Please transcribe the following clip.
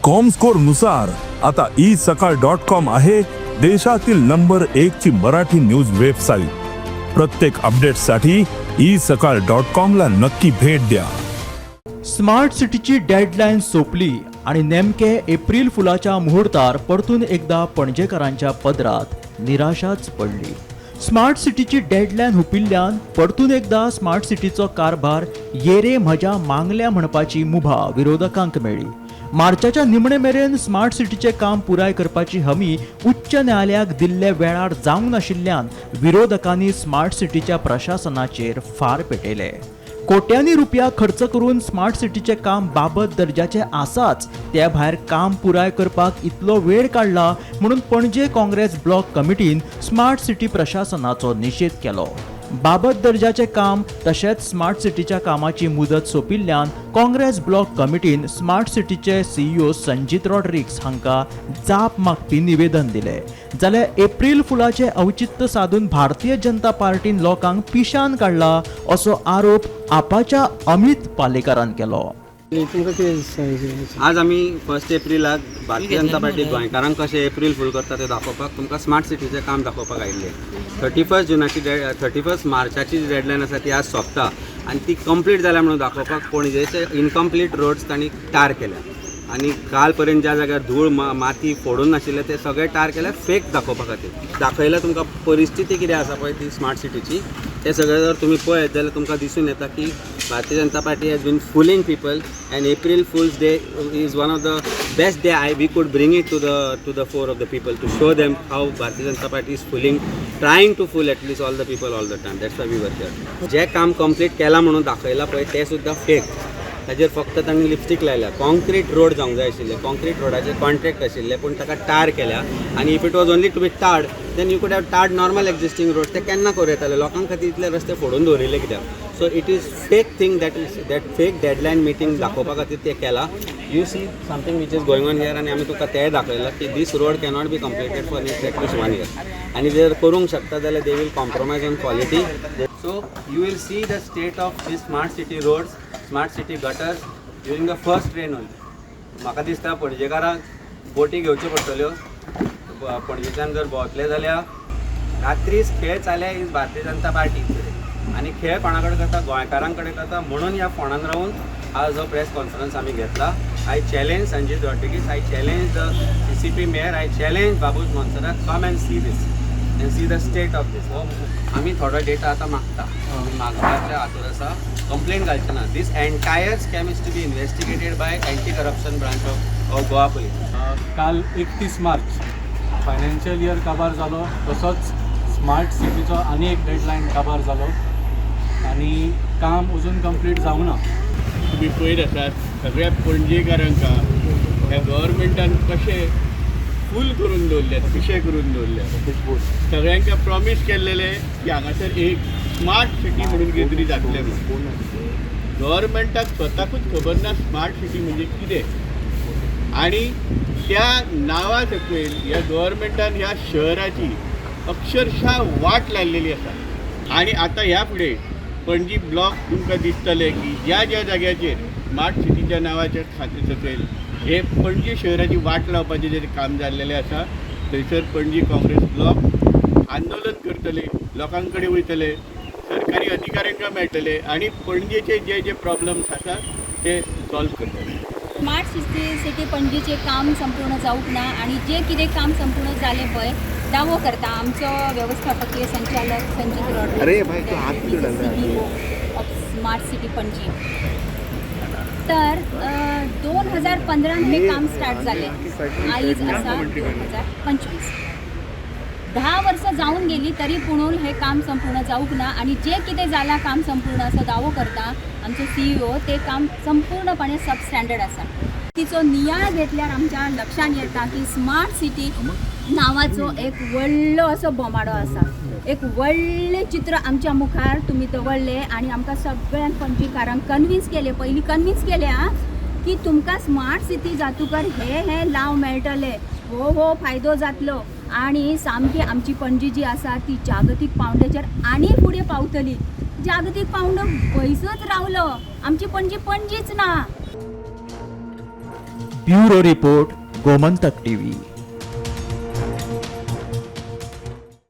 Comscore नुसार आता E सकाळ डॉट कॉम आहे देशातील नंबर एक ची मराठी न्यूज वेबसाईट. प्रत्येक अपडेटसाठी ई सकाळ डॉट कॉम ला नक्की भेट द्या. स्मार्ट सिटीची डेडलायन सोंपली आणि नेमके एप्रिल फुलाच्या मुहूर्तार परतून एकदा पणजेकारांच्या पदरात निराशाच पडली. स्मार्ट सिटीची डेडलायन हुपिल्ल्यान परतून एकदा स्मार्ट सिटीचो कारभार येरे म्हज्या मांगल्या म्हणपाची मुभा विरोधकांक मेळ्ळी. मार्चाच्या निमणे मेरेन स्मार्ट सिटीचें काम पुराय करपाची हमी उच्च न्यायालयाक दिल्ले वेळार जावंक नाशिल्ल्यान विरोधकांनी स्मार्ट सिटीच्या प्रशासनाचेर फार पेटयले. कोट्यांनी रुपया खर्च करून स्मार्ट सिटीचें काम बाबत दर्जाचें आसाच, त्या भायर काम पुराय करपाक इतलो वेळ काडला म्हणून पणजे काँग्रेस ब्लॉक कमिटीन स्मार्ट सिटी प्रशासनाचो निशेध केलो. बाबत दर्जाचें काम तशेंच स्मार्ट सिटीच्या कामाची मुदत सोंपिल्ल्यान काँग्रेस ब्लॉक कमिटीन स्मार्ट सिटीचे सीईओ संजीत रॉड्रिक्स हांकां जाप मागपी निवेदन दिलें. जाल्यार एप्रील फुलाचें औचित्य साधून भारतीय जनता पार्टीन लोकांक पिशान काडला असो आरोप आपाच्या अमित पालेकारान केलो. तुमकां कितें दिसता? आज आमी फर्स्ट एप्रिलाक भारतीय जनता पार्टी गोंयकारांक कशें एप्रील फूल करता तें दाखोवपाक तुमकां स्मार्ट सिटीचें काम दाखोवपाक आयिल्लें. 31 जुनाची, 31 मार्चाची जी डेडलायन आसा ती आज सोंपता आनी ती कंप्लीट जाल्या म्हणून दाखोवपाक पणजेचे इनकम्प्लीट रोड्स तांणी टार केल्या आनी काल पर्यंत ज्या जाग्यार धूळ माती फोडून नाशिल्ले ते सगळे टार केले फेक दाखोवपा खातीर. दाखयल्या तुमकां परिस्थिती कितें आसा पळय ती स्मार्ट सिटीची. ते सगळें जर तुमी पळयत जाल्यार तुमकां दिसून येता की Bharatiya Janata Party has been fooling people and April Fools Day is one of the best day I we could bring it to the fore of the people to show them how Bharatiya Janata Party is fooling, trying to fool at least all the people all the time. That's why we were here. जें काम complete केलां म्हणून दाखयलां पळय तें सुद्दां fake. ताजेर फक्त तांणी लिपस्टीक लायल्या. कॉन्क्रीट रोड जावंक जाय आशिल्ले, कॉन्क्रीट रोडाचे कॉन्ट्रॅक्ट आशिल्ले, पूण ताका टार केल्या. आनी if it was only to be tarred, then you could have tarred normal existing road. ते केन्ना करूं येताले? लोकां खातीर इतले रस्ते फोडून दवरिल्ले कित्याक? So it is fake thing that fake deadline meeting दाखोवपा खातीर ते केला. You see something which is going on here आनी आमी तुका तेंय दाखयलां की दीस road cannot be completed for next at least one year. आनी जर करूंक शकता जाल्यार they will compromise on quality. So you will see the state of this smart city roads, smart city gutters during the first rain only. म्हाका दिसता पणजेकारांक बोटी घेवच्यो पडटल्यो पणजेच्यान जर भोंवतले जाल्यार. रात्रीच खेळ चाले is Bharatiya Janata party आनी खेळ कोणा कडेन करता? गोंयकारां कडेन करता. म्हणून ह्या फोंडान रावून आज हो प्रेस कॉन्फरन्स आमी घेतला. I challenge Sanjeet Rodrigues, I challenge the CCP mayor, I challenge Babush Monserrate, come and see this and see the state of this. हो आमी थोडो डेटा आतां मागता. आमी मागपाच्या हातूंत आसा, कंप्लेन घालचे ना. This entire scam is to be investigated by anti corruption branch of Goa Police. काल 31 मार्च फायनान्शियल इयर काबार जालो, तसोच स्मार्ट सिटीचो आनी एक डेडलायन काबार जालो आनी काम अजून कंप्लीट जावंक ना. तुमी पळयत आसात सगळ्या पणजेकारांक ह्या गव्हर्मेंटान कशें फूल करून दवरल्यात, पिशे करून दवरल्यात. सगळ्यांक प्रॉमीस केल्लेले की हांगासर एक स्मार्ट सिटी म्हणून कितें तरी जातलें म्हणून. गव्हर्मेंटाक स्वताकूच खबर ना स्मार्ट सिटी म्हणजे कितें आनी त्या नांवा सकयल ह्या गव्हर्मेंटान ह्या शहराची अक्षरशः वाट लायलेली आसा. आनी आतां ह्या फुडें पणजी ब्लॉक तुमकां दिसतले की ज्या ज्या जाग्याचेर स्मार्ट सिटीच्या नांवाच्या खातीर सकयल हे पणजी शहराची वाट लावपाचें जें काम जाल्लेलें आसा, थंयसर पणजी काँग्रेस ब्लॉक आंदोलन करतले, लोकां कडेन वयतले, सरकारी अधिकाऱ्यांक मेळटले आनी पणजेचे जे जे प्रॉब्लम्स आसा ते सॉल्व करतले. स्मार्ट सिटी पणजीचें काम संपूर्ण जावंक ना आनी जें कितें काम संपूर्ण जालें पळय, दावो करता आमचो व्यवस्थापकीय संचालक Sanjit Rodrigues, CEO of smart city Panaji. तर 2015 हे काम स्टार्ट जालें. आयज आसा 2025. 10 वर्सां जावन गेली तरी पुणून हें काम संपूर्ण जावंक ना. आनी जें कितें जालां काम संपूर्ण असो दावो करता आमचो सीईओ, तें काम संपूर्णपणे सबस्टँडर्ड आसा. तिचो नियाळ घेतल्यार आमच्या लक्षांत येता की स्मार्ट सिटी नांवाचो एक व्हडलो असो बोमाडो आसा. एक व्हडलें चित्र आमच्या मुखार तुमी दवरलें आनी आमकां सगळ्यांक पणजीकारांक कन्विन्स केलें, पयलीं कन्विन्स केलें आं की तुमकां स्मार्ट सिटी जातूकर हे हे लाव मेळटले, हो हो फायदो जातलो आनी सामकी आमची पणजी जी आसा ती जागतीक पावंड्याचेर आनी फुडें पावतली. जागतीक पावंडो पयसच रावलो, आमची पणजी पणजीच ना. Bureau report, Gomantak TV.